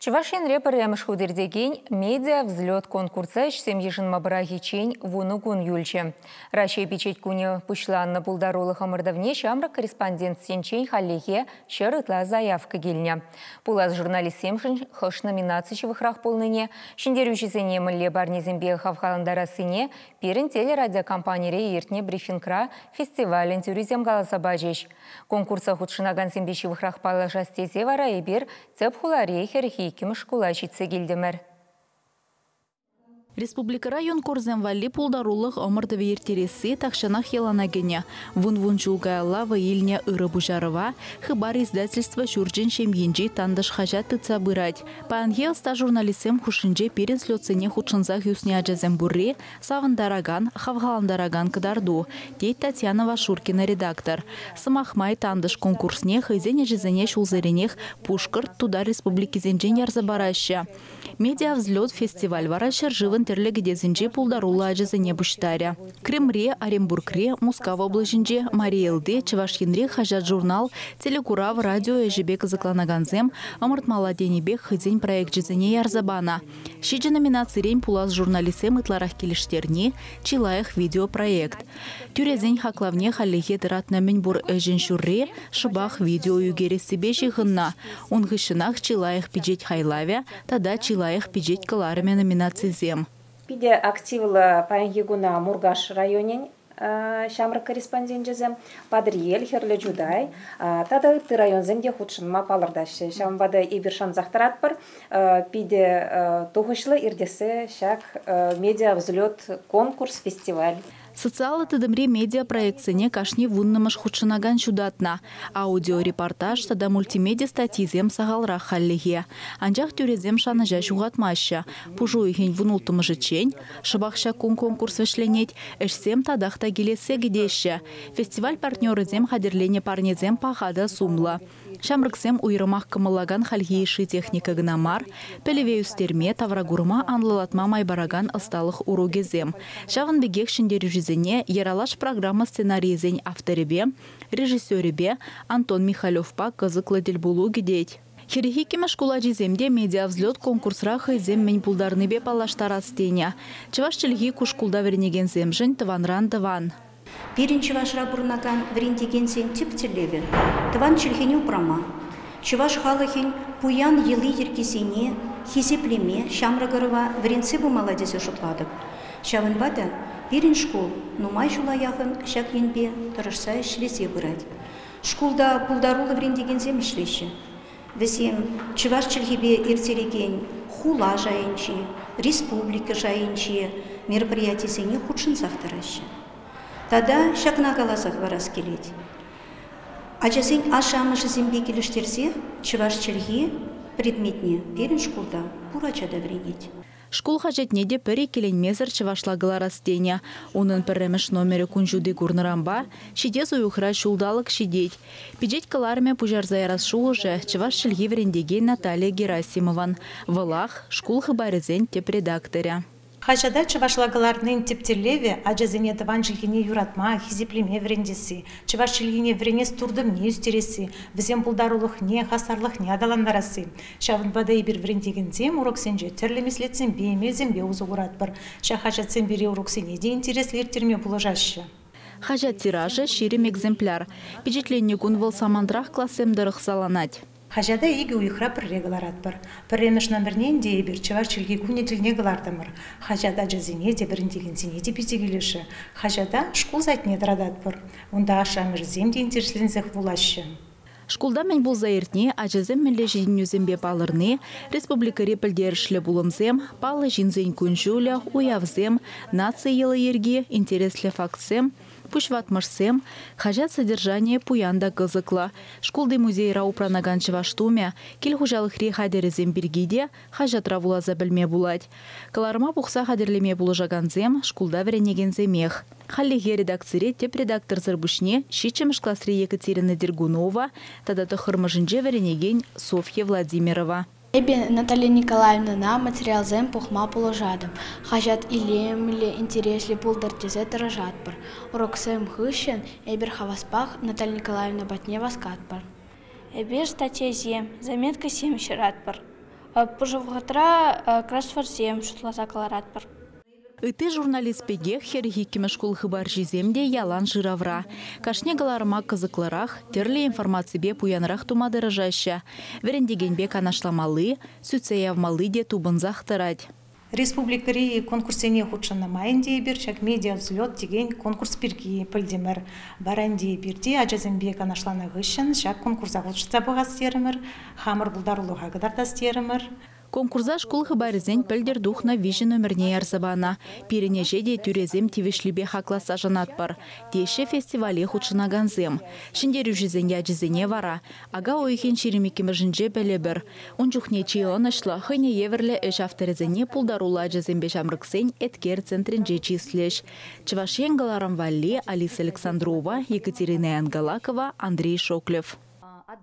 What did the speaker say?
Чӑваш Енре пӗрремӗш хут иртекен «Медиа-взлет» конкурса ӗҫсем йышӑнма пӑрахиччен 10 кун юлчӗ. Раҫҫей пичет кунӗ пуҫланнӑ пултарулӑх ӑмӑртӑвне ҫамрӑк корреспондентсенчен хальлӗхе 100 ытла заявка килнӗ. Пулас журналистсемшӗн хӑш номинаци ҫывӑхрах пулнине, ҫӗнтерӳҫӗсене мӗнле парнесемпе хавхалантарассине пирӗн телерадиокомпанире иртнӗ брифингра фестивалӗн тӳрисем каласа пачӗҫ. Конкурса хутшӑнакансемпе ҫывӑхрах паллашас тесе вара эпир тӗп хулари 42-мӗш шкула ҫитсе килтӗмӗр. Республикӑра юнкорсем валли пултарулӑх ӑмӑртӑвӗ ирттересси тахҫанах йӑлана кӗнӗ. Вун-вун ҫул каялла вӑй илнӗ ырӑ пуҫарӑва Хыпар издательство ҫурчӗн ҫемйинчи Тантӑш хаҫат тытса пырать. Паянхи ӑста журналистсем хушшинче пирӗн слетсене хутшӑнсах ӳснӗ ачасем пурри савӑнтаракан, хавхалантаракан кӑтарту, тет Татьяна Вашуркина редактор. Сӑмах май, Тантӑш конкурсне хӑйсен ӗҫӗсене ҫулсеренех Пушкӑрт, Тутар республикисенчен ярса параҫҫӗ. «Медиавзлет» фестиваль вара ҫӗршывӑн тӗрлӗ кӗтесӗнчи пултаруллӑ ачасене пуҫтарӗ. Крымре, Оренбургре, Мускав облаҫӗнче, Мари Элти, Чӑваш Енри хаҫат-журнал, телекурав, радио ӗҫӗпе кӑсӑкланакансем ӑмӑртмалла тенипех хӑйсен проекчӗсене ярса панӑ. Ҫичӗ номинацирен пулас журналистсем ытларах килӗштерни – чи лайӑх видеопроект. Тӳресен хаклавне хальлӗхе тӑратнӑ мӗнпур ӗҫӗн ҫурри шӑпах видео ӳкерессипе ҫыхӑннӑ. Ун хыҫҫӑнах чи лайӑх пичет хайлавӗ тата чи лайӑх пичет кӑларӑмӗ номинацисем. Питӗ активлӑ паянхи куна Муркаш районӗн ҫамрӑк корреспонденчӗсем, Патӑрьел, Хӗрлӗ Чутай тата ытти районсем те хутшӑнма палӑртаҫҫӗ. Ҫавӑнпа та эпир шансах тӑратпӑр, питӗ тухӑҫлӑ иртессе ҫак медиавзлет конкурс, фестиваль. Социаллӑ тытӑмри медиапроектсене кашни вуннӑмӗш хутшӑнакан ҫутатнӑ. Аудиорепортаж тата мультимеди статйисем сахалрах хальлӗхе. Анчах тӳресем шанӑҫа ҫухатмаҫҫӗ. Пуш уйӑхӗн вунулттӑмӗшӗччен, шӑпах ҫак кун конкурс вӗҫленет, ӗҫсем татах та килессе кӗтеҫҫӗ. Фестиваль партнерӗсем хатӗрленӗ парнесем паха та сумлӑ. Ҫамрӑксем уйрӑмах кӑмӑллакан хальхи йышши техника кӑна мар, пӗлӗве ӳстерме, тавракурӑма анлӑлатма май паракан ӑсталӑх урокӗсем. Ҫавӑн пекех ҫӗнтерӳҫӗсене Ералаш программа сценарийӗсен авторӗпе, режиссерӗпе Антон Михалевпа кӑсӑклӑ тӗлпулу кӗтет. 42-мӗш шкул ачисем те «Медиавзлет» конкурсра хӑйсем мӗн пултарнипе паллаштарас тенӗ. Чӑваш чӗлхи ку шкулта вӗренекенсемшӗн тӑванран тӑван. Пирӗн Чӑвашра пурӑнакан вӗрентекенсен тӗп тӗллевӗ тӑван чӗлхене упрама, чӑваш халӑхӗн пуян йӑли-йӗркисене хисеплеме ҫамрӑк ӑрӑва вӗрентсе пымалла тесе шутлатӑп. Ҫавӑнпа та пирӗн шкул нумай ҫула яхӑн ҫак енпе тӑрӑшса ӗҫлесе пырать. Шкулта пултаруллӑ вӗрентекенсем ӗҫлеҫҫӗ. Вӗсем чӑваш чӗлхипе ирттерекен хула шайӗнчи, республика шайӗнчи мероприятисене хутшӑнсах тӑраҫҫӗ. Тата ҫакна каласа хӑварас килет. Ачасен ашшӗ-амӑшӗсемпе килӗштерсе чӑваш чӗлхи предметне пирӗн шкулта пур ача та вӗренет. Шкул хаҫатне те пӗр иккӗленмесӗр чӑвашла кӑларас тенӗ. Унӑн пӗрремӗш номерӗ кун ҫути курнӑранпа ҫитес уйӑхра ҫулталӑк ҫитет. Пичет кӑларӑмӗ пуҫарса ярас шухӑшӗ чӑваш чӗлхи вӗрентекен Наталья Герасимован. Вӑлах, шкул хыпарӗсен тӗп редакторӗ. Хаҫата чӑвашла кӑларнин тӗп тӗллевӗ ачасене тӑван чӗлхене юратма, хисеплеме вӗрентесси, чӑваш чӗлхине вӗренес туртӑмне ӳстересси, вӗсен пултарулӑхне, хастарлӑхне аталантарасси. Ҫавӑнпа та эпир вӗрентекенсем уроксенче тӗрлӗ меслетсемпе, эмелсемпе усӑ куратпӑр. Ҫак хаҫатсем пире уроксене те интереслӗ ирттерме пулӑшаҫҫӗ. Хаҫат тиражӗ 20 экземпляр. Пичетленнӗ кун вӑл самантрах классем тӑрӑх саланать. Хаҫата икӗ уйӑхра пӗрре кӑларатпӑр. Пӗрремӗш номерне ӗнтӗ эпир Чӑваш чӗлхи кунӗ тӗлне кӑлартӑмӑр. Хаҫат ачасене те, вӗрентекенсене те питӗ килӗшрӗ. Хаҫата шкул сайтне тӑрататпӑр. Унта ашшӗ-амӑшӗсем те интересленсех вулаҫҫӗ. Шкулта мӗн пулса иртни, ачасем мӗнле ҫитӗнӳсемпе палӑрни, республикӑри пӗлтерӗшлӗ пулӑмсем, паллӑ ҫынсен кун-ҫулӗ, уявсем, наци йӑли-йӗрки, интереслӗ фактсем, пуҫватмӑшсем, хаҫат содержанийӗ пуян та кӑсӑклӑ. Шкулти музейра упранакан чӑваш тумӗ, кил хуҫалӑхри хатӗрӗсем пирки те хаҫатра вуласа пӗлме пулать. Кӑларӑма пухса хатӗрлеме пулӑшакансем шкулта вӗренекенсемех. Хальлӗхе редакцире тӗп редакторсӑр пуҫне ҫиччӗмӗш класри Екатерина Дергунова тата тӑххӑрмӗшӗнче вӗренекен Софья Владимирова. Эпӗ Наталья Николаевнӑна материалсем пухма пулӑшатӑп. Хаҫат илемлӗ, интереслӗ пултӑр тесе тӑрӑшатпӑр. Уроксем хыҫҫӑн эпир хаваспах Наталья Николаевна патне васкатпӑр. Эпир статьясем, заметкӑсем ҫыратпӑр. Пушӑ вӑхӑтра кроссвордсем шутласа кӑларатпӑр. Ытти журналист пекех 42-мӗш шкул хыпарҫисем те ялан шыравра. Кашни кӑларӑма кӑсӑклӑрах, тӗрлӗ информаципе пуянрах тума тӑрӑшаҫҫӗ. Вӗрентекенпе канашламалли, сӳтсе явмалли те тупӑнсах тӑрать. Республикӑри конкурссене хутшӑннӑ май ӗнтӗ эпир ҫак «Медиа-взлет» текен конкурс пирки пӗлтӗмӗр. Вара ӗнтӗ эпир те ачасемпе канашланӑ хыҫҫӑн ҫак конкурса хутшӑнса пӑхас терӗмӗр, хамӑр пултарулӑха кӑтартас терӗмӗр. Конкурса шкул хыпарӗсен пӗлтӗр тухнӑ 3 номерне ярса панӑ. Пирӗн ӗҫе те тӳресем тивӗҫлипе хакласса шанатпӑр, теҫҫӗ фестивале хутшӑнакансем. Ҫӗнтерӳҫӗсен ячӗсене вара ака уйӑхӗн 22-мӗшӗнче пӗлӗпӗр. Ун чухне чи ӑнӑҫлӑ, хӑйне евӗрлӗ ӗҫ авторӗсене пултаруллӑ ачасемпе ҫамрӑксен Эткер центрӗнче чыслӗҫ. Чӑваш Ен кӑларӑм валли Алиса Александрова, Екатерина Янгалакова, Андрей Шоклев.